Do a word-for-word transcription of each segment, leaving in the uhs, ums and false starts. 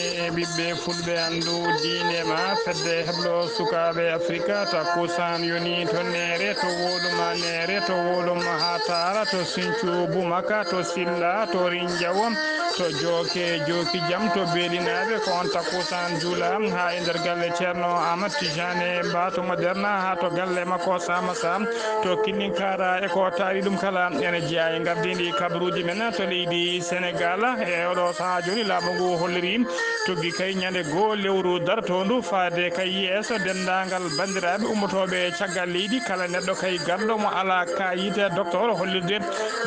E ɓiɓɓe fulɓe, anndu diine ma, fedde heblo sukaaɓe Afrika, takkusaan yoni to Neere, to Woluma Neere, to Woluma haa Taara, to Sinthiou Boumaka, to Silla, to Rinjawo, to Jooke, Jooki Jam, to Beelinaaɓe, ko on takkusaan juula haa e nder galle Ceerno Amat Tijane Ba to Moderna, haa to galle makko Samassa, to Killinkara e ko taari ɗum kala. Ene jeyaa e ngardiindi kabaruuji men to leydi Senegal. E oɗo sahaa jooni, laamu ngu holliri tuggi kay ñande goo lewru darotoondu faade kay yeeso denndaangal banndiraaɓe ummotooɓe caggal leydi, kala neɗɗo kay garɗo mo alaa kaayit docteur hollirde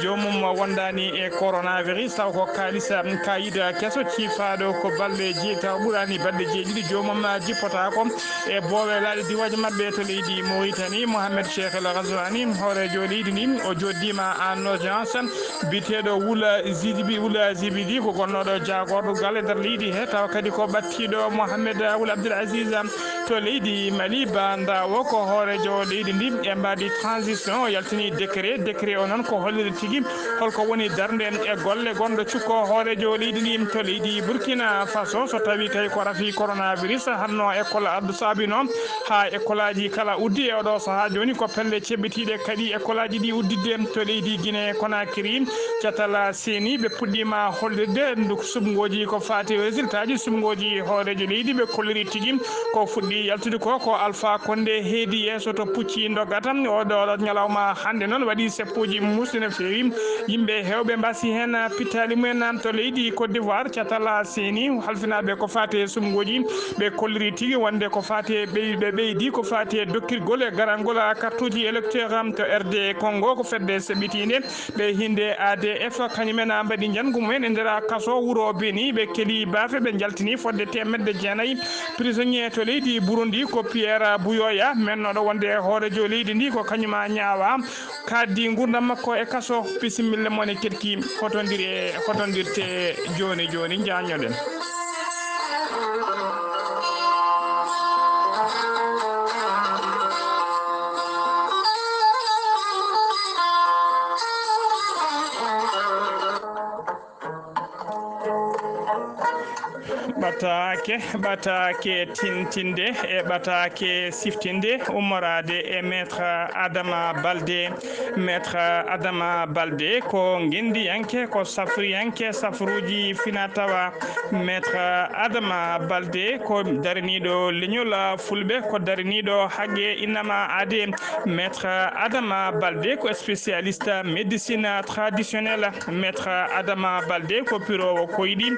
joomum wondaani e coronavirus, taw ko kaalis, kaayit keso ciifaaɗo ko balɗe jee-, taw ɓuraani balɗe jeeɗiɗi, joomum jippotaako e boowe laaɗe diwaaji maɓɓe to leydi Mauritanie. Mohamed Cheikh El Ghazouani, hooreejo leydi ndi, o joddiima en urgence. Biteeɗo Wula Zidibi, Wula Zibidi ko gonnooɗo jaagorɗo galle nder leydi he, tawa kadi ko ɓattiiɗo Mohamed Wul Abdul Aziz to leydi Mali. Ba Ndawo ko hooreejo leydi ndi e mbaadi transition, o yaltini décret. Décret o noon ko holliri tigi holko woni darnde e golle gonɗo cukko hooreejo leydi ndi to leydi Burkina Faso. So tawi kay ko rafi coronavirus, hanno école addu saabino haa écoleaji kala uddi e oɗo sahaa jooni. Ko pelle ceɓɓitiiɗe kadi écoleaji ɗi udditde to leydi Guinée Conakry. Catal seeni ɓe puɗɗiima hollirde ndu suɓngooji ko faati e résultat ji suɓngooji hooreejo leydi. Ɓe kolliri tigi ko fuɗɗi yaltude ko, ko Alpha Condé heedi yeeso to pucci ndoggata. Oɗo, oɗo ñalawma hannde noon waɗi seppuuji muusɗi no feewi. Yimɓe heewɓe mbasi heen pittaali mumen to leydi Côte d'Ivoire. Catal seeni halfinaaɓe ko faati e suɓngooji, ɓe kolliri tigi wonde ko faati e ɓey-, ɓe ɓeydi ko faati e dokkirgol e garangol kartuuji électeur to R D Congo. Ko fedde seɓɓitiinde ɓe hinnde A D F, kañumen mbaɗi njanngu mumen e nder kaso wuro Beni. Ɓe keli baafe, ɓe njaltini fodde teemedde jeenayi prisonnier to leydi Burundi. Ko Pierre Buyoya, mennooɗo wonde hooreejo leydi ndi, ko kañum ñaawa kaaddi nguurndam makko e kaso. Bisimilla mon e keɗki, hotondiri e hotondirte jooni jooni, njaññoɗen. Ɓataake, ɓataake tintinde e ɓataake siftinde, ummoraade e Maître Adama Balde. Maître Adama Balde ko ngenndiyanke, ko safriyanke safruuji fina tawa. Maître Adama Balde ko daraniiɗo leñol Fulɓe, ko daraniiɗo haqqe innama aade. Maître Adama Balde ko spécialiste médecine traditionnelle. Maître Adama Balde ko piroowo koyɗi,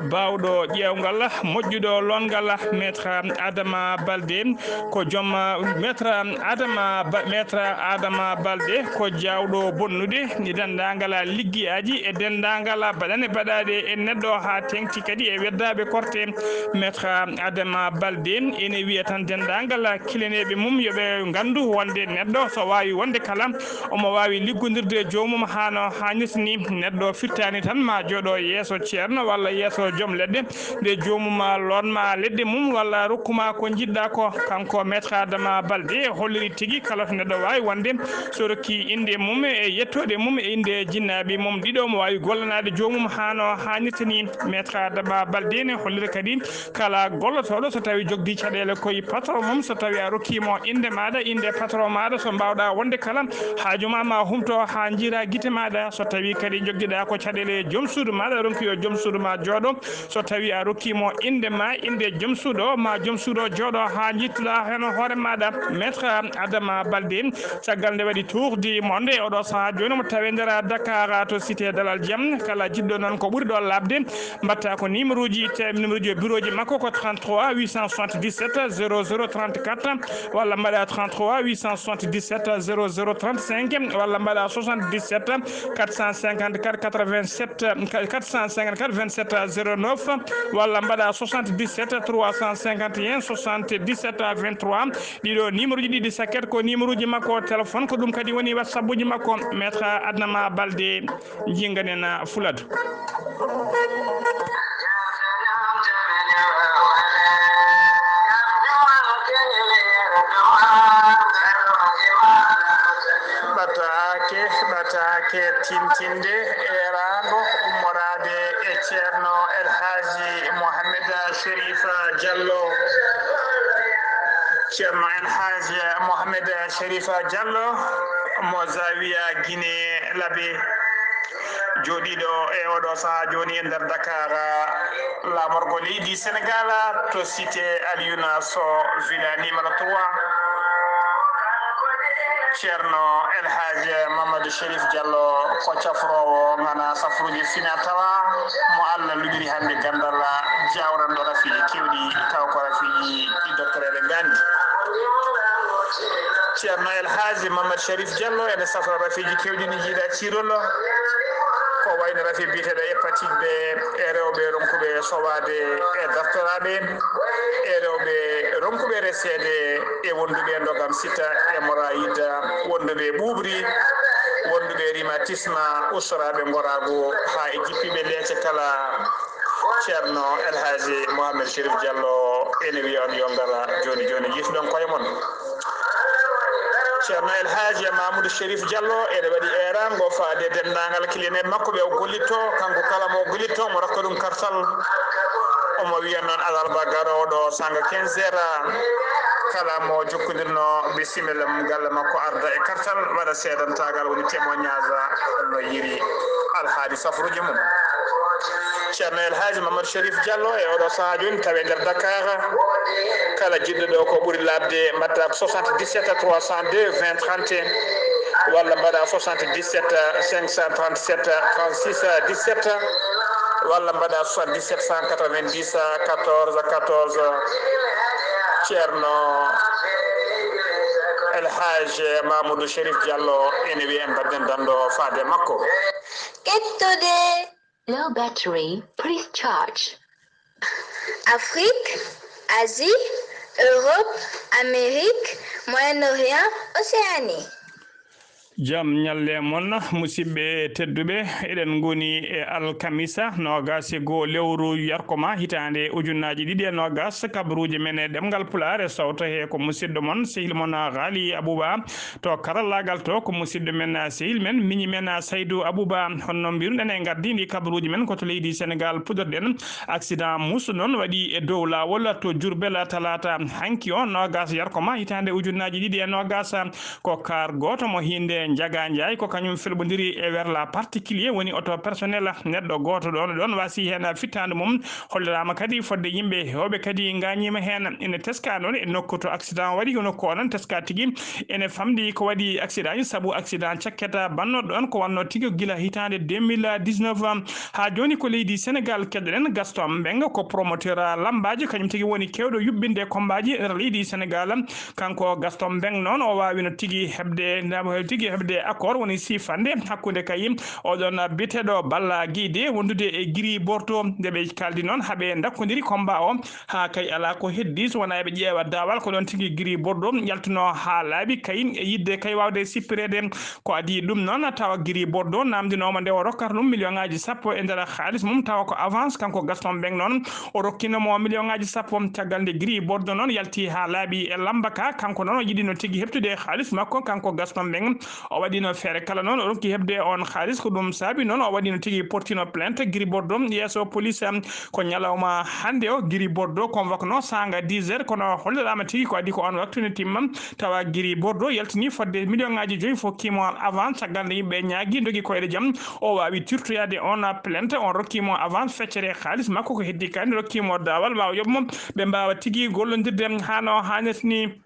baawɗo ƴeewngal, moƴƴuɗo loongal. Maître Adama Balde ko joom, Maître Adama Ba-, Maître Adama Balde ko jaawɗo bonnude e denndaangal liggeyaaji e denndaangal baɗane baɗaaɗe e neɗɗo haa teeŋti kadi e weddaaɓe korte. Maître Adama Balde ene wiya tan denndaangal kilineeɓe mum yo ɓe nganndu wonde neɗɗo so waawi wonde kala, omo waawi liggondirde e joomum haa no haanirta ni. Neɗɗo firtaani tan ma jooɗo yeeso ceerno walla yeeso joom leɗɗe, nde joomum lootma leɗɗe mum walla rokkuma ko njiɗɗa ko. Kanko Maître Adama Balde holliri tigi kala to neɗɗo waawi wonde, so rokki innde mum e yettoode mum e innde jinnaaɓe mum ɗiɗo, omo waawi gollanaade joomum haa no haanirta ni. Maître Adama Balde ne hollira kadi kala gollotooɗo, so tawi jogdi caɗeele koye patron mum, so tawi a rokki mo innde maaɗa, innde patron maaɗa, so mbaawɗa wonde kala, haaju ma ma humto haa njiira gite maaɗa. So tawi kadi njogdiɗa ko caɗeele joom suudu maaɗa, ronki yo joom suudu ma jooɗo. So tawi a rokki mo innde ma, innde joom suudu o, ma joom suudu o jooɗo haa njittuɗa heen hoore maaɗa. Maître Adama Balde, caggal nde waɗi tour du monde, oɗo sahaa jooni omo tawe nder Dakar to cité Dalal Jam. Kala jiɗɗo noon ko ɓuri ɗo laaɓde, mbaɗta ko numéro ji, te numéro ji bureau ji makko ko trente-trois huit cent soixante-dix-sept zéro zéro trente-quatre, walla mbaɗa trente-trois huit cent soixante-dix-sept zéro zéro trente-cinq, walla mbaɗa soixante-dix-sept quatre cent cinquante-quatre quatre-vingt-sept, quatre cent cinquante-quatre vingt-sept zéro neuf, walla mbaɗa soixante-dix-sept trois cent cinquante et un soixante-dix-sept vingt-trois. Ɗiɗo numéro ji ɗiɗi saket ko numéro ji makko téléphone, ko ɗum kadi woni WhatsApp uji makko. Maître Adama Balde, jinganen Fuladu. Ɓataake, ɓataake tintinde eeraango ummoraade e Ceerno El Hadji Mohamed Sherif Diallo. Ceerno El Hadji Mohamed Sherif Diallo mo Zawiya Guinée Labe. Jooɗiiɗo e oɗo sahaa jooni e nder Dakar, laamorgo leydi Senegal to cité Alioune Sow Villa numéro trois. Ceerno El Hadj Mamadou Chérif Diallo ko cafroowo ŋana safruuji fina tawa mo Allah luɓiri hannde ganndal jawranɗo rafiiji keewɗi taw ko rafiiji doctoreeɓe nganndi. Ceerno El Hadj Mamadou Chérif Diallo ene safra rafiiji keewɗi ne jiiɗa ciirol ko wayno rafi biyeteeɗo hépatite B e rewɓe ronkuɓe sowaade e dartoraaɓe e rewɓe ronkuɓe reseede e wonduɓe ndogam sita, hémorroïde, wonduɓe ɓuuɓri, wonduɓe rhumatisme, ustoraaɓe ngoraagu haa e jippiiɓe leece kala. Ceerno El Hadji Mohamed Chérif Diallo ene wiya on yo ngar jooni jooni, jiituɗon koye mon. Ceerno El Hadji Mamoudou Chérif Diallo ene waɗi eeraango faade denndaangal kiliyaneeɓe makko ɓe o gollitto, kanko kala mo o gollitto mo rokka ɗum kartal. Omo wiya noon alarba garooɗo sanga quinze heures, kala mo jokkondirno bisimilla mum galle makko arda e kartal, waɗa seedantaagal, woni témoignage no yiri alhaali safruuji mum. Ceerno El Hadji Mamadou Chérif Diallo e oɗo sahaa jooni tawi e nder Dakar. Kala jiɗɗo ɗo ko ɓuri laaɓde mbaɗta ko soixante-dix-sept trois cent deux vingt trente et un, walla mbaɗa soixante-dix-sept cinq cent trente-sept trente-six dix-sept, walla mbaɗa soixante-dix-sept cent quatre-vingt-dix quatorze quatorze. Ceerno El Hadj Mamoudou Chérif Diallo ene wiya en mbaɗden danndo faade makko. Kettude. Low battery, please charge. Afrique, Asie, Europe, Amérique, Moyen-Orient, Océanie. Jam ñalle mon, musidɓe tedduɓe, eɗen ngoni e alkamisa noogas e goo lewru yarkoma hitaande ujunnaaji ɗiɗi e noogas, kabaruuji men e ɗemngal Pulaar e sawto he ko musidɗo mon, sehil mon Ghali Abouba. To karallaagal to ko musidɗo men, sehil men, miñi men Saydou Abouba. Honno mbiruɗen e ngardiindi kabaruuji men ko to leydi Senegal puɗorɗen. Accident musu noon waɗi e dow laawol to Diourbel talaata hanki o noogas yarkoma hitaande ujunnaaji ɗiɗi e noogas. Ko kaar gooto mo hiinde Njaga Njaay, ko kañum felɓondiri e werla particulier, woni auto personnel. Neɗɗo gooto ɗoon ɗoon wasi heen fittaandu mum. Holliraama kadi fodde yimɓe heewɓe kadi ngaañiima heen. Ene teskaa noon e nokku to accident waɗi, ko nokku o noon teskaa tigi. Ene famɗi ko waɗi accident, sabu accident cakketa bannooɗo ɗoon ko wannoo tigi gila hitaande deux mille dix-neuf. Haa jooni ko leydi Senegal keɗoɗen Gaston Mbengue, ko promoteur lambaaji, kañum tigi woni keewɗo yuɓɓinde kombaaji e nder leydi Senegal. Kanko Gaston Mbengue noon, o waawino tigi heɓde, tigi heɓde accord, woni siifande hakkunde kay oɗon biyeteeɗo Balla Gaye deux wondude e Gris Bordeaux. Nde ɓe kaaldi noon, haa ɓe ndakkondiri combat o, haa kay alaa ko heddi, so wonaa eɓe ƴeewa daawal, ko ɗoon tigi Gris Bordeaux yaltuno haa laaɓi kay e yiɗde kay waawde sippireede. Ko adii ɗum noon, tawa Gris Bordeaux naamndinooma nde o rokkata ɗum million ŋaaji sappo e nder haalis mum, tawa ko avance. Kanko Gaston Mbengue noon, o rokkino mo million ŋaaji sappo. Caggal nde Gris Bordeaux noon yalti haa laaɓi e lamba ka, kanko noon o yiɗino tigi heɓtude haalis makko. Kanko Gaston Mbengue, o waɗino feere kala noon o ronki heɓde on haalis. Ko ɗum saabi noon o waɗino tigi portino plainte Gris Bordeaux yeeso police. Ko ñalawma hannde o Gris Bordeaux convoqueno saanga dix heures, kono holliraama tigi ko adii ko on waktu ne timma. Tawa Gris Bordeaux yaltini fodde million ŋaaji joyi fof kiimo avance. Caggal nde yimɓe ñaagi, ndogi koyɗe jam, o waawi tirtoyaade on plainte, on rokki mo avance feccere haalis makko. Ko heddi kadi, rokki mo daawal ma o yoɓ mo, ɓe mbaawa tigi gollondirde haa no haanirta ni.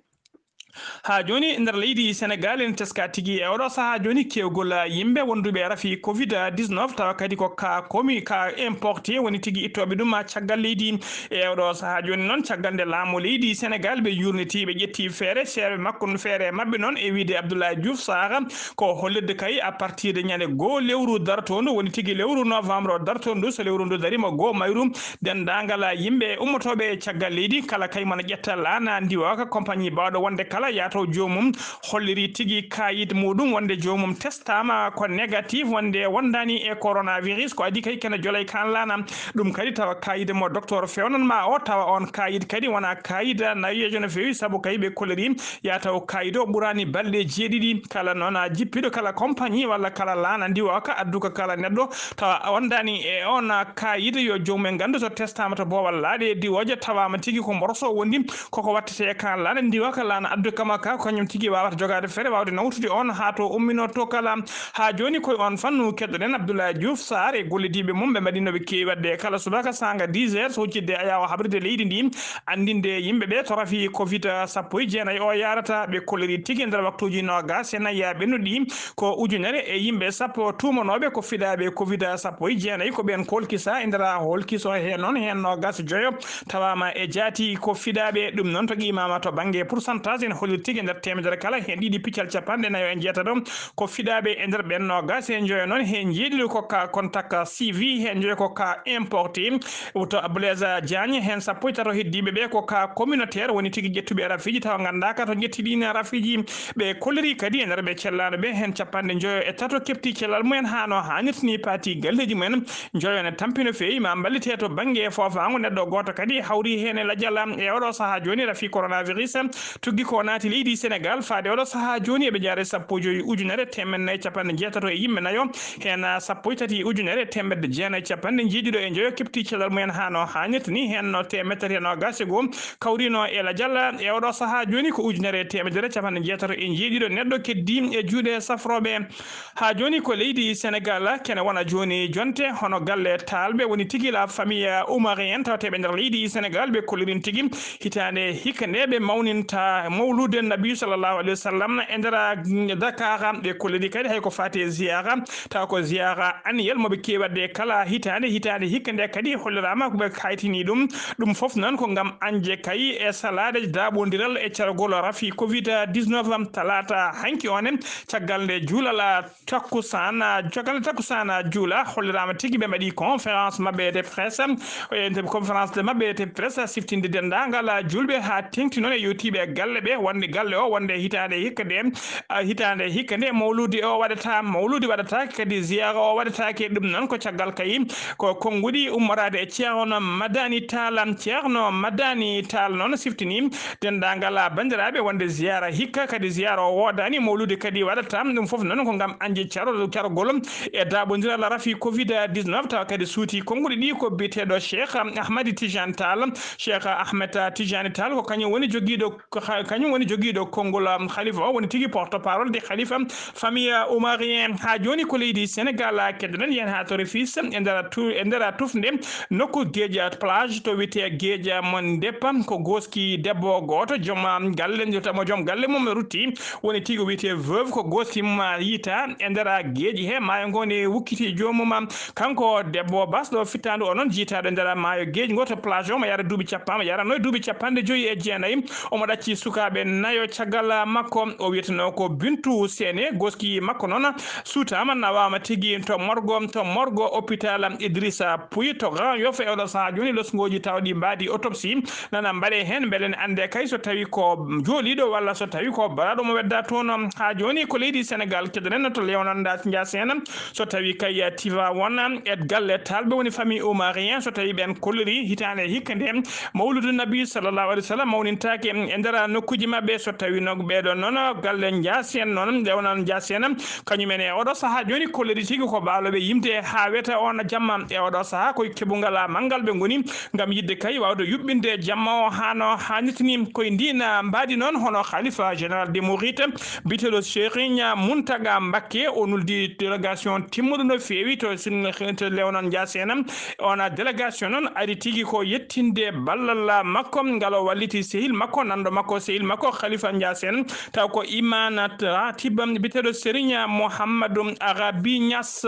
Haa jooni, nder leydi Senegal, ene teska tigi e oɗo sahaa jooni keewgol yimɓe wonduɓe rafi covid dix-neuf, tawa kadi ko ka komi, ka importé, woni tigi ittooɓe ɗum caggal leydi. E oɗo sahaa jooni noon, caggal nde laamu leydi Senegal ɓe yurniti, ɓe ƴetti feere, seere makko, feere maɓɓe noon, e wiide Abdoulaye Diouf Sarr, ko hollirde kay à partir de ñande goo lewru dartoondu, woni tigi lewru novembre dartoondu, so lewru ndu dariima goo mayru, denndaangal yimɓe ummotooɓe e caggal leydi, kala kay mana ƴetta laana ndiwaka, compagnie baawɗo wonde kala kala yataw joomum holliri tigi kayit muɗum wonde joomum testama ko négatif, wonde wondani e coronavirus, ko adi kay kene jolay kan lana. Ɗum kadi tawa kayit mo docteur fewnanma o, tawa on kayit kadi wona kayit nawiyejo no fewi, saabu kay ɓe kolliri yataw kayit o ɓurani balɗe jeeɗiɗi. Kala noon a jippiɗo kala compagnie walla kala lana ndiwaka adduka kala neɗɗo tawa wondani e on kayit, yo joomum en gandu so testama to boowal laaɗe diwoje tawama tigi ko mborso wondi, koko wattete e kan lana ndiwaka lana addu kama ka ko kañum tigi wawata jogade feere wawde nawtude on ha to ummino to kala. Ha joni koye on fannu keɗɗoɗen Abdoulaye Diouf Sarr e gollidiɓe mum ɓe mbaɗi noɓe kewi wadde e kala subaka sanga dix heures so huccidde ayawa habride leydi ndi, andinde yimɓe ɓe to rafi covid sappo e jeenayi o yarata. Ɓe kolliri tigi nder waktuji nogas e nayya ɓennuɗi ko ujunere e yimɓe sappo tumanoɓe ko fiɗaɓe covid sappo e jeenayi, ko ɓen kolkisa e nder holkiso he noon hen nogas joyo tawama e jaati ko fiɗaɓe. Ɗum noon to qimama to bangge pourcentage en hollir tigi nder temedere kala hen ɗiɗi piccal capanɗe nayo e jeetato ko fiɗaɓe e nder ɓen nogas e joyo noon he jeeɗiɗo ko ka contact suivi he joyo ko ka importé. To Blaise Diagne, heen sappo e tato heddiiɓe ɓe ko ka communautaire woni tigi ƴettuɓe rafiji tawa nganndaaka to ƴettiɗin rafiji. Ɓe kolliri kadi e nder ɓe cellaaɗo ɓe heen capanɗe njoyo e tato keɓti cellal mumen haa no haanirta ni, paati galleeji mumen. Njoyo ne tampi no feewi, ma mballite to bannge foofaango neɗɗo gooto kadi hawri heen e lajal e oɗo sahaa jooni rafi coronavirus. Tuggi ko naati leydi Senegal faade oɗo sahaa jooni eɓe jaare sappo e joyi ujunere teemedde nayi capanɗe jeetato e yimɓe nayo, heen sappo e tati ujunere teemedde jeenayi capanɗe jeeɗiɗo e njoyo keɓti cellal mumen haa no haanirta ni, heen no teemedde tati e noogaas e goo kawrino e lajal e oɗo sahaa jooni ko ujunere e teemedere capanɗe jeetato e jeeɗiɗo neɗɗo keddi e juuɗe safrooɓe. Haa jooni ko leydi Senegal kene wona jooni jonte hono galle taalɓe woni tigi la famille Oumar en tawteeɓe nder leydi Senegal ɓe kollirin tigi hitaande hikka nde ɓe mawninta mawlude Nabi sallallahu alaihi wasallam e nder Dakar. Ɓe kolliri kadi hay ko faati e ziyara taw ko ziyara annuel mo ɓe kewi wadde kala hitaande hitaande hikka nde kadi hollirama ko ɓe kaytini ɗum. Ɗum fof noon ko ngam añde kay e salaade daaɓondiral e cargol rafi covid dix-neuf talaata hanki one caggal nde juulal takkusaan, caggal nde takkusaan juula holliraama tigi ɓe mbaɗi conférence maɓɓe de presse, e nder conférence de maɓɓe de presse siftinde denndaangal juulɓe haa teŋti noon e yewtiiɓe e galle ɓe wonde galle o wonde hitaande hikka nde, ah, hitaande hikka nde mawluudi o waɗata, mawluudi waɗataake kadi ziyara o waɗataake. Ɗum noon ko caggal kayi ko konnguɗi ummoraade e Ceerno Madani Taal. Ceerno Madani Taal noon siftini denndaangal banndiraaɓe wonde ziyara hikka kadi ziyara o woodaani, mawluudi kadi waɗata. Ɗum fof noon ko ngam añde caro-, cargol e daaɓondiral rafi covid dix-neuf, tawa kadi suuti konnguɗi ɗi ko biyeteeɗo Cheikh Ahmadi Tijani Tall. Cheikh Ahmed Tijani Tall ko kañum woni jogiiɗo, ko ha-, kañum woni jogiiɗo konngol, um, khalifa o, woni tigi porte-parole de khalifa famille omarien. Haa jooni ko leydi Senegal, keddoɗen yen haa to Rufisque, e nder tu-, e nder tufnde nokku geeja plage to wiyetee geeja mon Deppa, ko gooski debbo gooto, joom, um, galle, mo joom galle mum rutti, woni tigi o wiyetee veuve, ko gooski mum yiita e nder geeji he maayo ngo ne wukkiti joomum. Kanko debbo basɗo fittaandu o noon jiitaaɗo e nder maayo geeji ngo to plage o, mo yara duuɓi cappa-, mo yarano e duuɓi capanɗe joyi e jeenayi. Omo ɗacci sukaaɓe nayo caggal makko. O wiyeteno ko Bintu Sene. Gooski makko noon suutaama, nawaama tigi to morgo, to morgo hôpital Idrissa Pouye to Grand Yoff. E oɗo sahaa jooni losngooji tawɗi mbaadi autopsie nana mbaɗe heen, mbele ne annde kay so tawi ko jooliiɗo walla so tawi ko baraaɗo mo wedda toon. Haa jooni ko leydi Senegal, keddoɗen to Léonard Ndiassène. So tawi kay Tivaouane, e galle taalɓe woni famille omarien, so tawi ɓen kolliri hitaande hikka nde mawludu Nabi sallallahu alaihi wasallam mawnintaake e nder nokkuuji maɓɓe, so tawi no ɓeɗo noon galle Ndiassène noon, Léonard Ndiassène, kañum en e oɗo sahaa jooni kolliri tigi ko baalooɓe yimde haa weta on jamma. E oɗo sahaa koye keɓungal manngal ɓe ngoni ngam yiɗde kay waawde yuɓɓinde jamma o haa no haanirta ni. Koye ndiin mbaadi noon hono Khalifa général des Mourides biyeteeɗo Serigne Mountaga Mbacké, o nuldi délégation timmuɗo no feewi to sin-, to Léonard Ndiassène. On délégation noon ari tigi ko yettinde ballal makko ngal o walliti sehil makko, nanndo makko, sehil makko Khalifa Ndiassène, taw ko Imam Ratib biyeteeɗo Serigne Mouhamadou Arabi Niass.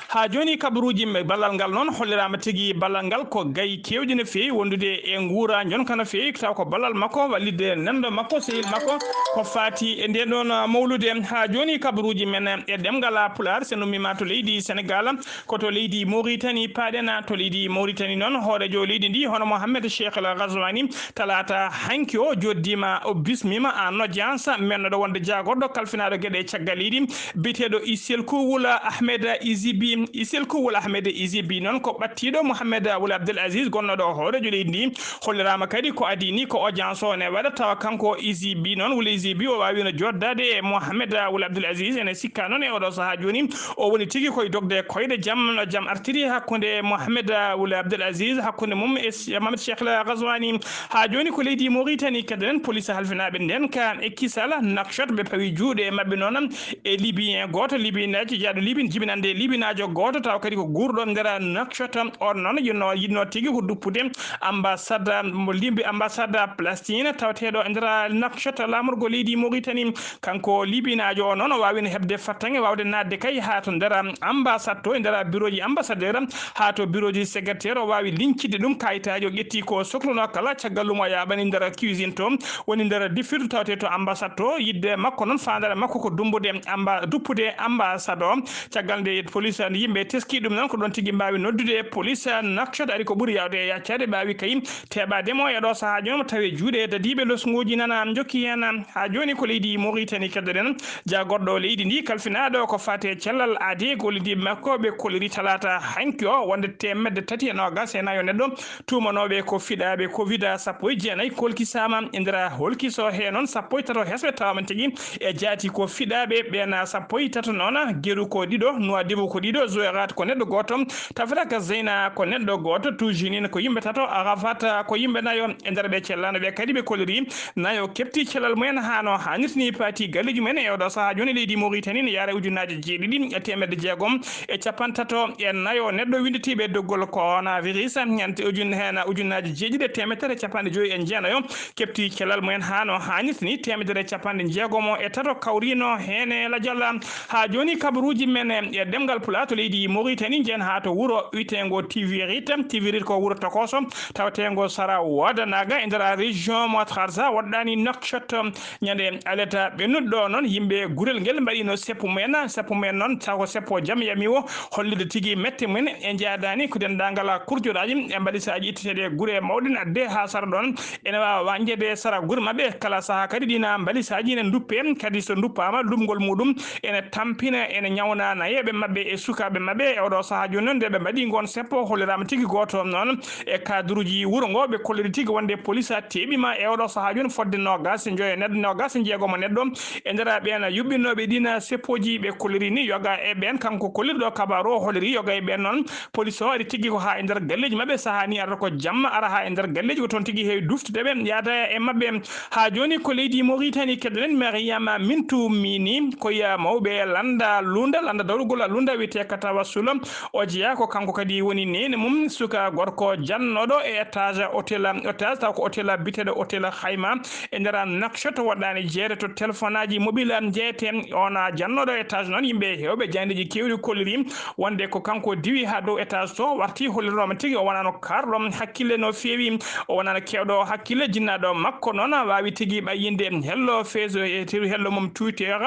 Haa jooni, kabaruuji me-, ballal ngal noon holliraama tigi, ballal ngal ko gayi keewɗi no feewi wondude e nguura njonka no feewi, taw ko ballal makko wallitde nanndo makko, sehil makko, ko faati e ndeen ɗoon mawlude. Haa jooni, kabaruuji men e ɗemngal Pulaar, so en ummiima to leydi Senegaal, ko to leydi Mauritanie paaɗen. To leydi Mauritanie noon, hooreejo leydi ndi, hono Mohamed Cheikh El Ghazouani, talaata hanki o jooɗdiima, o bismiima en audience, mennoɗo wonde jaagorɗo kalfinaaɗo geɗe caggal leydi, biyeteeɗo Iselku Wula Ahmed Izibi. Iselku Wula Ahmed Izibi noon ko ɓattiiɗo Mohamed Wula Abdel Aziz, gonnoɗo hooreejo leydi ndi. Holliraama kadi ko adii ni ko audience o ne waɗa, tawa kanko Izibi noon, Wula Izibi, o waawino jooɗdaade e Mohamed Wula Abdel Aziz. Ene sikka noon e oɗo sahaa jooni, o woni tigi koye dogde koyɗe jam, no jam artiri hakkunde Mohamed Wula Abdel Aziz, hakkunde mum e Mohamed Cheikh El Ghazouani. Haa jooni ko leydi Mauritanie kadi nen, police halfinaaɓe nden ka e kisal Nouakchott, ɓe pawi juuɗe maɓɓe noon e Libyen gooto, Libyenaajo jeyaaɗo Libyen, jibinande Libyenaajo gooto, tawa kadi ko guurɗo nder Nouakchott. On noon yinno, yinno tigi ko duppude ambassade mo limbi, ambassade Palestine tawateeɗo e nder Nouakchott, laamorgo leydi Mauritanie. Kanko Libyenaajo o noon, o waawino heɓde fattange waawde naatde kay haa to nder ambassade to, e nder bureauji ambassadeur, haa to bureauji secrétaire, o waawi liñcide ɗum kayitaaji, o ƴetti ko soklunoo kala, caggal ɗum o yaaɓani nder cuisine to, woni nder difirdu tawetee to ambassade to. Yiɗde makko noon, faandaare makko ko dumbude amba-, duppude ambassade o. Caggal nde police yimɓe teski ɗum noon, ko ɗoon tigi mbaawi noddude police Nouakchott, ari ko ɓuri yaawde e yaccaade, mbaawi kay teeɓaade mo e ɗo sahaa jooni, mo tawi juuɗe dadiiɓe losnguuji nana njokki heen. Haa jooni ko leydi Mauritanie keddoɗen, jaagorɗo leydi ndi kalfinaaɗo ko faati e cellal aadi, gollidiiɓe makko ɓe kolliri talaata hanki o wonde teemedde tati e noogas e nayo neɗɗo tuumanooɓe ko fiɗaaɓe covid sappo e jeenayi kolkisaama e nder holkiso he noon sappo e tato hesɓe tawama tigi e jaati ko fiɗaaɓe ɓeen sappo e tato noon, Geru ko ɗiɗo, Nouadhibou ko ɗiɗo, Zouérate ko neɗɗo gooto, Tafraka Zeyna ko neɗɗo gooto, Toujinine ko yimɓe tato, Arafat ko yimɓe nayo. E nder ɓe cellano ɓe kadi ɓe kolliri nayo kepti cellal mumen haa no haanirta ni, paati galleeji mumen e oɗo sahaa jooni leydi Mauritanie ne yaara ujunnaaji jeeɗiɗi e teemedde jeegom e capanɗe tato e nayo neɗɗo winnditiiɓe doggol coronavirus, heen ujun-, heen ujunnaaji jeeɗiɗi e teemedere e capanɗe joyi e jeenayo kepti cellal mumen haa no haanirta ni, teemedere e capanɗe jeegomo e tato kawrino heen e lajal. Haa jooni kabaruuji men e ɗemngal Pulaar to leydi Mauritanie, njehen haa to wuro wiyeteengo Tivirit. Tivirit ko wuro tokoso taweteengo sara Ouadanaga e nder région mo Trarza, woɗɗaani Nouakchott. Ñande aleta ɓennuɗo noon, yimɓe gurel ngel mbaɗino seppo mumen. Seppo mumen noon, taw ko seppo jam yami o, hollirde tigi mette mumen e njaadaani ko denndaangal kurjoraaji e mbalisaaji itteteeɗi e gure mawɗe, adde haa sara ɗoon. Ene waawa wañjeede sara gure maɓɓe. Kala sahaa kadi ɗiin mbalisaaji ene nduppe, kadi so nduppaama, luɓngol muɗum ene tampina, ene ñawna nayeeɓe maɓɓe e sukaaɓe maɓɓe. E oɗo sahaa jooni noon, nde ɓe mbaɗi ngoon seppo, holliraama tigi gooto noon e cadre uji wuro ngo, ɓe kolliri tigi wonde police teeɓiima e oɗo sahaa jooni fodde noogas e joyo neɗɗo, noogas e jeegomo neɗɗo. E nder ɓeen yuɓɓinooɓe ɗiin seppooji, ɓe kolliri ni yoga e ɓeen, kanko kollirɗo kabaaru o holliri yoga e ɓeen noon, police o ari tigi ko haa e nder galleeji maɓɓe, sahaa ni arata ko jamma, ara haa e nder galleeji, ko toon tigi heewi duftude ɓe, yaada e maɓɓe. Haa jooni ko leydi Mauritanie keddoɗen, Mariama Mintu Mini, ko ya mawɓe lannda Lunda, lannda dawrugol Lunda wiyetee ka Tawassul. O jeyaa ko kanko kadi woni neene mum, suka gorko jannooɗo e étage hôtel, étage taw ko hôtel biyeteeɗo hôtel Hayma e nder Nouakchott, woɗɗaani jeere to téléphone aji mobile am jeeyete. On a jannooɗo étage noon, yimɓe heewɓe jayndeeji keewɗi kolliri wonde ko kanko diwi haa dow étage to, warti hollirnooma tigi o wonano kaarɗo hakkille no feewi, o wonano keewɗo hakkille, jinnaaɗo makko noon waawi tigi ɓayyinde hello Facebook e tewi hello mum Twitter,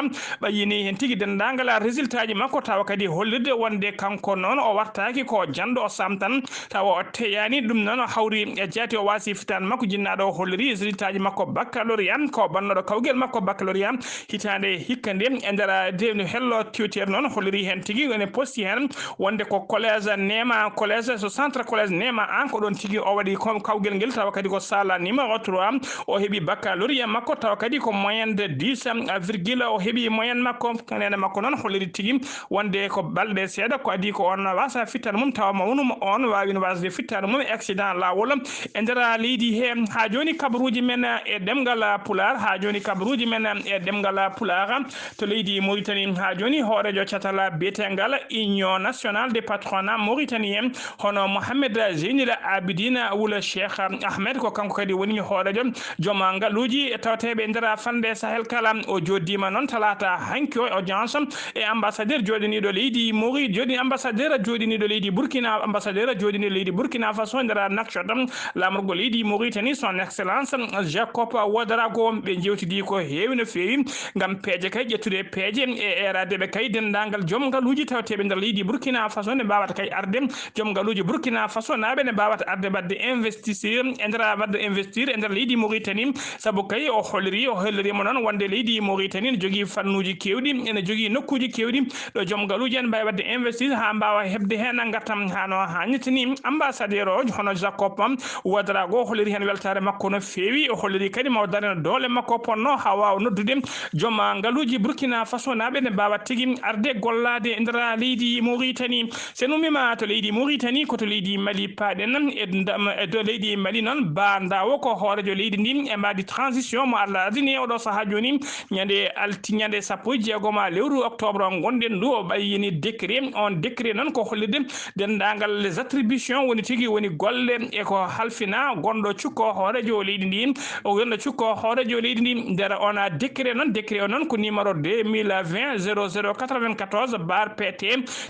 ɓayyini heen tigi denndaangal résultat ji makko, tawa kadi hollirde wonde kanko noon o wartaaki ko jannɗo, o saam tan, tawa o teyaani. Ɗum noon o hawri e jaati, o waasi fitaande makko, jinnaaɗo o holliri résultat ji makko baccalauréat, ko bannooɗo kawgel makko baccalauréat hitaande hikka nde. E nder de hello Twitter noon holliri heen tigi, ene posti heen wonde ko collège Neema, collège so centre collège Neema an, ko ɗoon tigi o waɗi ko kawgel ngel, tawa kadi ko salle numéro trois, o heɓi baccalauréat makko, tawa kadi ko moyenne de dix virgule, o heɓi moyenne makko. Neene makko noon holliri tigi wonde ko balɗe seeɗa ko adii ko on waasa fittaande mum, tawa mawnum on waawino waasde fittaande mum e accident laawol e nder leydi he. Haa jooni kabaruuji men e ɗemngal Pulaar, haa jooni kabaruuji men e ɗemngal Pulaar to leydi Mauritanie. Haa jooni hooreejo catal biyeteengal Union Nationale des Patronat Mauritanien, hono Mohamed Zeynil Abidine Wul Cheikh Ahmed, ko kanko kadi woni hooreejo joom ngaluuji tawateeɓe e nder fannde Sahel kala. O jooɗdiima noon talaata hanki o e audience e ambassadeur jooɗaniiɗo leydi Mauritanie, jooɗi ambassadeur jooɗiniiɗo leydi Burkina, ambassadeur jooɗiniiɗo leydi Burkina Faso nder Nouakchott, laamorgo leydi Mauritanie, son excellence Jacob Ouedraogo. Ɓe njewtidi ko heewi no feewi ngam peeje kay, ƴettude peeje e eeraade ɓe kay denndaangal joom ngaluuji tawateeɓe nder leydi Burkina Faso, ne mbaawata kay arde, joom ngaluuji Burkina Faso naaɓe ne mbaawata arde waɗde investir e nder, waɗde investir e nder leydi Mauritanie. Sabu kay o holliri, o holliriima noon wonde leydi Mauritanie ne jogii fannuuji keewɗi, ene jogii nokkuuji keewɗi ɗo joom ngaluuji en mbaawi waɗde investir haa mbaawa heɓde heen ngartam haa no haanirta ni. Ambassadeur o, hono Jacob Ouedraogo, holliri heen weltaare makko no feewi. O holliri kadi ma o darano doole makko ponno haa waawa noddude joom ngaluuji Burkina Faso naaɓe ne mbaawa tigi arde gollaade e nder leydi Mauritanie. So en ummiima to leydi Mauritanie, ko to leydi Mali paaɗen, e ndam-, e to leydi Mali noon, Ba Ndawo ko hooreejo leydi ndi e mbaadi transition mo Allah ardini e oɗo sahaa jooni, ñande alti-, ñande sappo e jeegom lewru octobre ngonɗen ndu, o ɓayyini décret. On décret noon ko hollirde denndaangal les attributions woni tigi woni golle e ko halfina gonɗo cukko hooreejo leydi ndi, o gonɗo cukko hooreejo leydi ndi. Nder on décret noon, décret o noon ko numéro deux mille vingt zéro zéro quatre-vingt-quatorze barre P T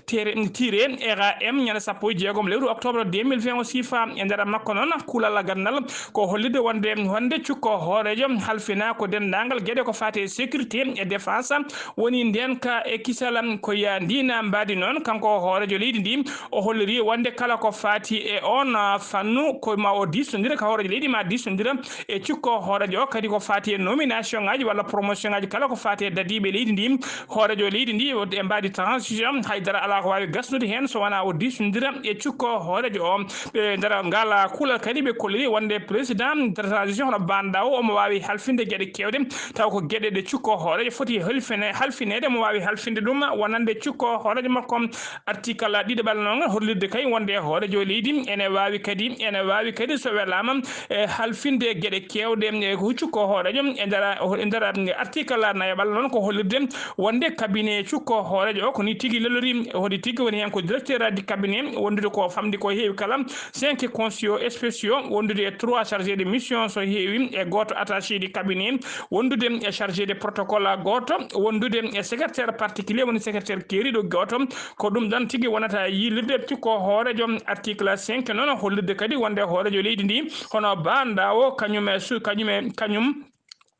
tiré R A M, ñande sappo e jeegom lewru octobre deux mille vingt o siifa. E nder makko noon, kuulal ganndal ko hollirde wonde, wonde cukko hooreejo halfina ko denndaangal geɗe ko faati e sécurité e défense, woni ndeenka e kisal. Ko ya ndiina mbaadi noon, kanko hooreejo leydi ndi, o holliri wonde kala ko faati e oon, ah, fannu, ko ma o diisondira ka hooreejo leydi, ma diisondira e cukko hooreejo o. Kadi ko faati e nomination ngaji walla promotion ngaji, kala ko faati e dadiiɓe leydi ndi, hooreejo leydi ndi, o, e mbaadi transition, haydara alaa ko waawi gasnude heen so wonaa o diisondira e cukko hooreejo o. Ɓe nder ngal kuulal kadi ɓe kolliri wonde président de transition hono Ba Ndawo, omo waawi halfinde geɗe keewɗe, taw ko geɗe ɗe cukko hooreejo foti halfine-, halfineede, omo waawi halfinde ɗum wonande cukko hooreejo makko. Article ɗiɗaɓal noon hollirde kay wonde hooreejo leydi ene waawi kadi, ene waawi kadi so welaama e halfinde geɗe keewɗe e ko cukko hooreejo e nder, e nder article nayaɓal noon ko hollirde wonde cabinet cukko hooreejo o ko ni tigi lelori, hoɗi tigi woni heen ko directeur du cabinet, wondude ko famɗi ko heewi kala, cinq conseillers spéciaux, wondude e trois chargés de mission so heewi, e gooto attaché du cabinet, wondude e chargé de protocole gooto, wondude e secrétaire particulier, woni secrétaire keeriiɗo gooto. Ko ɗum ɗon tigi wonata yiilirde cukko hooreejo. Article cinq noon hollirde kadi wonde hooreejo leydi ndi, hono Ba Ndawo, kañum e su-, kañum e, kañum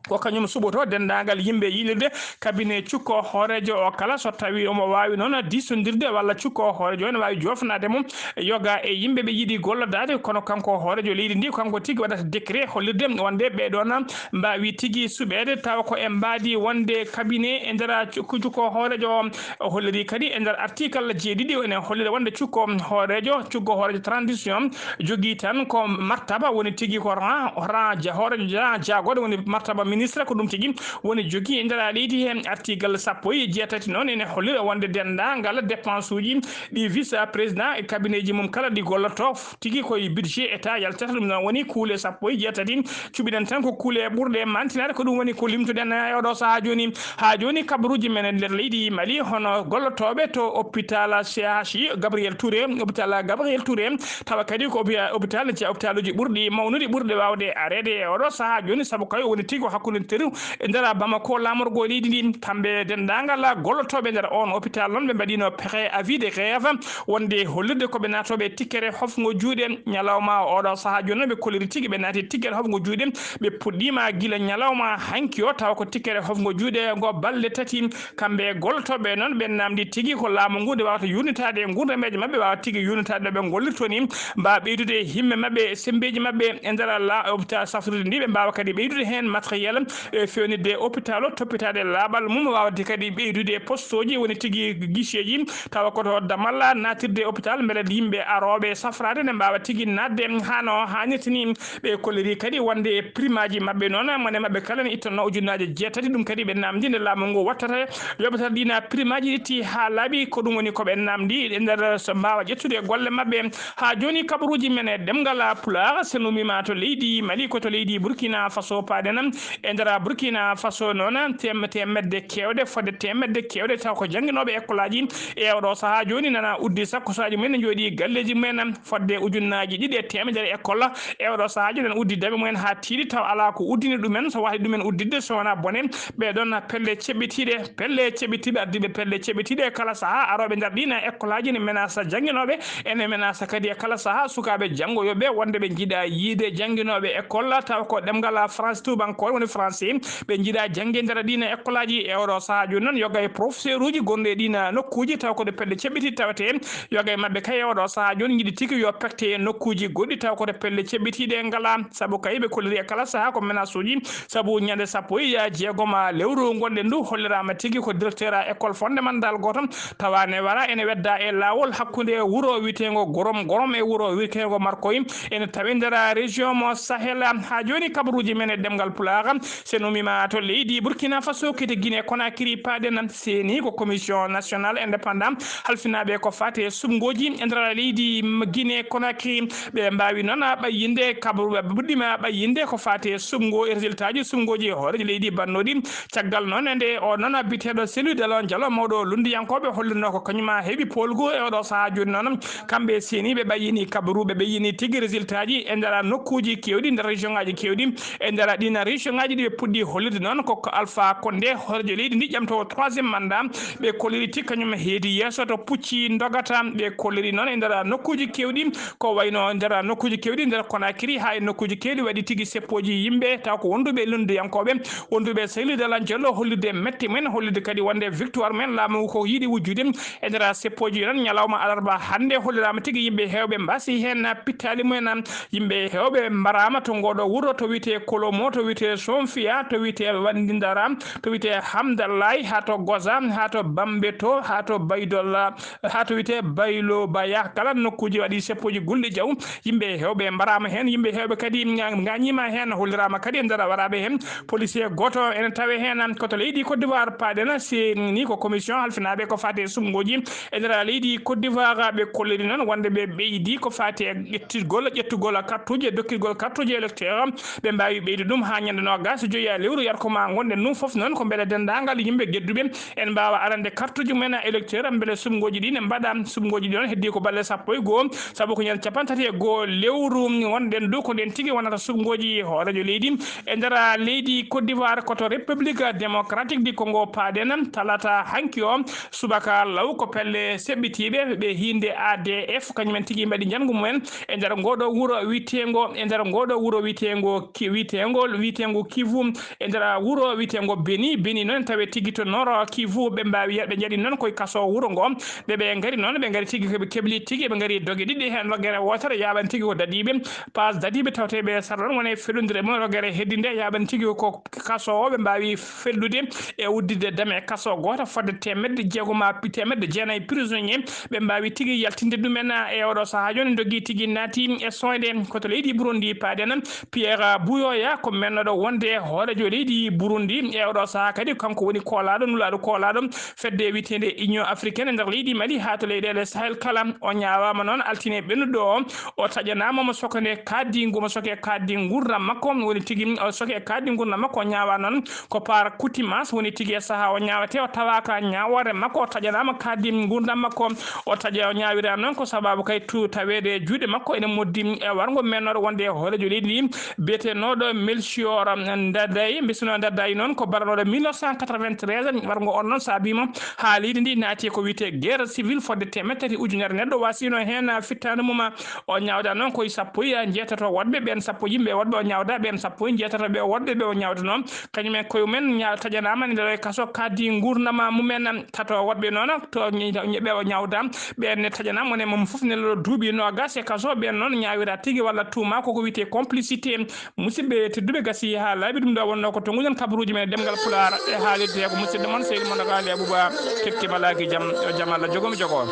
ko kañum suɓoto denndaangal yimɓe yiilirde cabinet cukko hooreejo o kala, so tawii omo waawi noon diisondirde walla cukko hooreejo o ene waawi joofnaade mo yoga e yimɓe ɓe yiɗi gollodaade. Kono kanko hooreejo leydi ndi, kanko tigi waɗata décret hollirde wonde ɓee ɗoon mbaawi tigi suɓeede, tawa ko e mbaadi wonde cabinet e nder cukko, cukko hooreejo o. O holliri kadi e nder article jeeɗiɗi, ene hollira wonde cukko hooreejo, cukko hooreejo transition jogii tan ko martaba, woni tigi ko rang, rang ja-, hooreejo ja-, jaagooɗo, woni martaba ministre, ko ɗum tigi woni jogii e nder leydi heen. Article sappo e jeetati noon ene hollira wonde denndaangal dépense uji ɗi vice président e cabinet ji mum kala ɗi golloto tigi koye budget État yaltata. Ɗum noon woni kuule sappo e jeetati. Cuɓiɗen tan ko kuule ɓurɗe mantinaade, ko ɗum woni ko limtuɗen e oɗo sahaa jooni. Haa jooni, kabaruuji men e nder leydi Mali, hono gollotooɓe to hôpital C H U Gabriel Touré, hôpital Gabriel Touré, tawa kadi ko hopi-, hôpital, je hôpitaluuji ɓurɗi mawnude, ɓurɗe waawde areede e oɗo sahaa jooni, sabu kay woni tigi ko hakkunde teru e nder Bamako, laamorgo leydi ndi. Kamɓe denndaangal gollotooɓe nder on hôpital noon, ɓe mbaɗino pexe avis de grève, wonde hollirde ko ɓe naatooɓe e tikkere hofngo juuɗe ñalawma oɗo sahaa jooni. Ɓe kolliri tigi ɓe naati tikkere hofngo juuɗe, ɓe puɗɗiima gila ñalawma hanki o, tawa ko tikkere hofngo juuɗe ngo balɗe tati. Kamɓe gollotooɓe noon, ɓe namdi tigi ko laamu ngu nde waawata yuurnitaade e nguurdameeje maɓɓe, waawa tigi yuurnitaade ɗo ɓe ngollirto ni, mbaawa ɓeydude e himme maɓɓe, e semmbeeji maɓɓe e nder la-, hôpital safrirde ndi, ɓe mbaawa kadi ɓeydude heen matériel e feewnitde hôpital o, toppitaade laaɓal mum, waawde kadi ɓeydude e postooji, woni tigi guicheeji, tawa ko to damal naatirde hôpital, mbele yimɓe arooɓe safraade ne mbaawa tigi naatde haa no haanirta ni. Ɓe kolliri kadi wonde e primaaji maɓɓe noon, mone maɓɓe kala ne ittanno ujunnaaje jeetati. Ɗum kadi ɓe namdi nde laamu ngu wattata yoɓetere ɗi na primaaji ɗitti haa laaɓi. Ko ɗum woni ko ɓe namdi e nder so mbaawa ƴettude golle maɓɓe. Haa jooni kabaruuji men e ɗemngal Pulaar, so en ummiima to leydi Mali, ko to leydi Burkina Faso paaɗen. E nder Burkina Faso noon, tem-, teemedde keewɗe, fodde teemedde keewɗe taw ko jannginooɓe ekkolaaji. E oɗo sahaa jooni nana uddi sakkusaaji mumen, njooɗi galleeji mumen, fodde ujunnaaji ɗiɗi e teemedere école. E oɗo sahaa jooni nana uddi dame mumen haa tiiɗi, taw alaa ko uddini ɗumen, so waawi ɗumen udditde, so wonaa bone. Ɓee ɗoon pelle ceɓɓitiiɗe, pelle ceɓɓitiiɗe, ardiiɓe pelle ceɓɓitiiɗe e kala sahaa, arooɓe nder ɗiin ekkolaaji ne menaasa jannginooɓe, ene menaasa kadi e kala sahaa sukaaɓe janngoyooɓe, wonde ɓe njiɗa yiide jannginooɓe école, taw ko ɗemngal France tuubankoore, woni français, ɓe njiɗa jannge nder ɗiin ekkolaaji. E oɗo sahaa jooni noon, yoga e professeur uji gonɗo e ɗiin nokkuuji, taw ko ɗo pelle ceɓɓiti tawetee, yoga e maɓɓe kay e oɗo sahaa jooni njiɗi tigi yo pekte e nokkuuji goɗɗi, taw ko ɗo pelle ceɓɓitiiɗe ngalaa, sabu kay ɓe kolliri e kala sahaa ko menace uji, sabu ñande sappo e jeegom lewru ngonɗen ndu, holliraama tigi ko directeur école fondamental gooto, tawa ne wara ene wedda e laawol hakkunde wuro wiyeteengo Gorom Gorom e wuro wiyeteengo Markoy, ene tawi nder région mo Sahel. Haa jooni kabaruuji men e ɗemngal Pulaar, so en ummiima to leydi Burkina Faso, kete Guinée Conakry paaɗen, seeni ko commission nationale indépendant halfinaaɓe ko faati e suɓngooji e nder leydi Guinée Conakry. Ɓe mbaawi noon ɓayyinde kabaru, ɓe puɗɗiima ɓayyinde ko faati e suɓngo, e résultat ji suɓngooji hooreejo leydi bannooɗi. Caggal noon e nde o noon biteeɗo Cellou Dalein Diallo, mawɗo lunndiyankooɓe, hollirnoo ko kañum heɓi poolgu e oɗo sahaa jooni noon. Kamɓe seeniiɓe ɓayyini kabaruuɓe, ɓe yini tigi résultat ji e nder nokkuuji keewɗi, nder région ŋaaji keewɗi, e nder ɗiin région ŋaaji ɗi ɓe puɗɗi hollirde noon ko, ko Alpha Condé, hooreejo leydi ndi ƴamtoowo troisième mandat, ɓe kolliri tigi kañum heedi yeeso to pucci ndogata. Ɓe kolliri noon e nder nokkuuji keewɗi, ko wayno nder nokkuuji keewɗi nder Conakry haa e nokkuuji keewɗi waɗi tigi seppooji yimɓe, taw ko wonduɓe lunndiyankooɓe, wonduɓe Cellou Dalein Diallo hollirde mette men, hollirde kadi wonde victoire men laamu ko yiɗi wujjude. E nder seppooji noon, ñalawma alarba hannde holliraama tigi yimɓe heewɓe mbaasi heen pittaali mumen. Yimɓe heewɓe mbaraama to ngooɗo wuro, to wiyetee Kolomo, to wiyetee Sonfiya, to wiyetee Wandindara, to wiyetee Hamdallaay, haa to Goza, haa to Bambeto, haa to Baydolla, haa to wiyetee Baylo Baya. Kala nokkuuji waɗi seppooji gulɗi jaw. Yimɓe heewɓe mbaraama heen, yimɓe heewɓe kadi nga-, ngaañiima heen, holliraama kadi e nder waraaɓe heen. Policier gooto ene tawee heen, ko to leydi Côte d'Ivoire paaɗen, seeni ko commission halfinaaɓe ko faati e suɓngooji e nder leydi Côte d'Ivoire. Ɓe kolliri noon wonde ɓe ɓeydi ko faati e ƴettitgol, ƴettugol kartuuji e dokkitgol kartuuji électeur. Ɓe mbaawi ɓeyde ɗum haa ñande noogaas e joy lewru yarko ma ngonɗen ɗum fof noon ko mbele denndaangal yimɓe gedduɓe en mbaawa arande kartuuji mumen électeur, mbele suɓngooji ɗi ne mbaɗa. Suɓngooji ɗi noon heddii ko balɗe sappo e goo, sabu ko ñande capanɗe tati e goo lewru ngonɗen ɗo, ko ndeen tigi wonata suɓngooji hooreejo leydi e nder leydi Côte d'Ivoire, ko to République Démocratique du Congo paaɗen. Talata hanki o, subaka law, ko pelle seɓɓitiiɓe ɓe hiinde A D F, kañumen tigi mbaɗi njanngu mumen e nder ngooɗo wuro wiyeteengo, e nder ngooɗo wuro wiyeteengo Ki-, wiyeteengo, wiyeteengo Kivu, e nder wuro wiyeteengo Beni. Beni noon tawe tigi to Nord Kivu, ɓe mbaawi, ɓe njaɗi noon koye kaso wuro ngo. Ɓe, ɓe ngari noon, ɓe ngari tigi, ko ɓe kebli tigi, ɓe ngari doge ɗiɗi heen, rogere wootere yaaɓan tigi ko dadiiɓe, paas dadiiɓe tawteeɓe e sara ɗon woni e feɗondire mum, rogere heddinde yaaɓan tigi ko kaso o, ɓe mbaawi fellude e udditde dame e kaso gooto fodde teemedde jeegom haa teemedde jeenayi prisonnier. Ɓe mbaawi tigi yaltinde ɗumen e oɗo sahaa jooni, dogii tigi naati e soyde. Ko to leydi Burundi paaɗen, Pierre Buyoya ko mennooɗo wonde hooreejo leydi Burundi e oɗo sahaa kadi, kanko woni koolaaɗo, nulaaɗo koolaaɗo fedde wiyeteende Union Africaine e nder leydi Mali haa to leyɗeele Sahel kala. O ñaawaama noon altine ɓennuɗo o, o taƴanaama mo sokane kaaddi ngu, mo soke kaaddi nguurndam makko, woni tigi o soke kaaddi nguurndam makko. O ñaawaa noon ko par contumace woni tigi e sahaa o ñaawetee, o tawaaka ñaawoore makko, o taƴanaama kaaddi nguurndam makko, o taƴa, o ñaawira noon ko sababu kay tu taweede e juuɗe makko ene moddi e warngo mennooɗo wonde e hooreejo leydi ndi, biyetenooɗo Melchior Ndadaye. Mbisno Ndadaye noon ko baranooɗo mille neuf cent quatre-vingt-treize, warngo on noon saabii mo haa leydi ndi naati ko wiyetee guerre civile fodde teemedde tati ujunere neɗɗo waasino heen fittaandu mum. O ñaawda noon koye sappo e jeetato woɗɓe, ɓeen sappo yimɓe woɗɓe o ñaawda, ɓeen sappo e jeetato ɓe woɗɓe ɓe o ñaawdanoo. Kañum en koye mumen ña-, taƴanaama ne nder e kaso kaaddi nguurndam mumen. Tato woɗɓe noon to ñe-, ñe-, ɓe o ñaawda, ɓeen ne taƴanaama, woni mum fof ne loro duuɓi noogaas e kaso. Ɓeen noon ñaawira tigi walla tuuma koko wiyetee complicité. Musidɓe tedduɓe, gasi haa laaɓi ɗum ɗo wonnoo ko tonnguɗen kabaruuji men e ɗemngal Pulaar e haalirde ko musidɗo mon Seydi Mountaga Ali Abouba. Kepti malaaki jam, yo jam Allah jogo mi jogo.